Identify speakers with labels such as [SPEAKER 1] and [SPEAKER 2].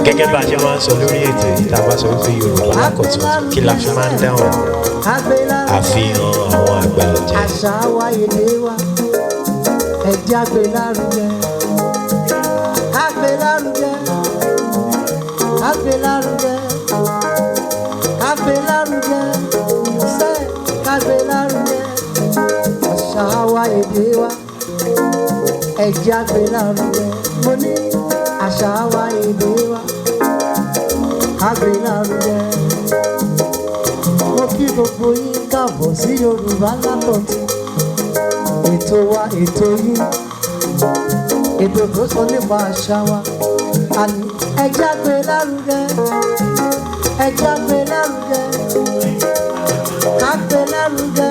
[SPEAKER 1] Gẹ́gẹ́ bá a ṣe máa ń sọ lórí ètò yìí, tá a bá sọ wípé Yorùbá Lákọ̀tun, kí la fi máa ń dáhùn?
[SPEAKER 2] Ká gbé lárugẹ.
[SPEAKER 1] Àfihàn àwọn àgbà ọ̀jẹ̀.
[SPEAKER 2] Àṣà wa, èdè wa, ẹ jẹ́ á gbé lárugẹ. Ká gbé lárugẹ, ká gbé lárugẹ, ká gbé lárugẹ sẹ́, ká gbé lárugẹ. Àṣà wa, èdè wa, ẹ jẹ́ á gbé lárugẹ. Mo ní àṣà wa, èdè wa, ká gbé lárugẹ. Mo kí gbogbo yín káàbọ̀ sí Yorùbá Lákọ̀tun, ètò wa, ètò yín, ètò tó sọ nípa àṣà wa. Àní ẹ jẹ́ á gbé lárugẹ, ẹ jẹ́ á gbé lárugẹ, ká gbé lárugẹ.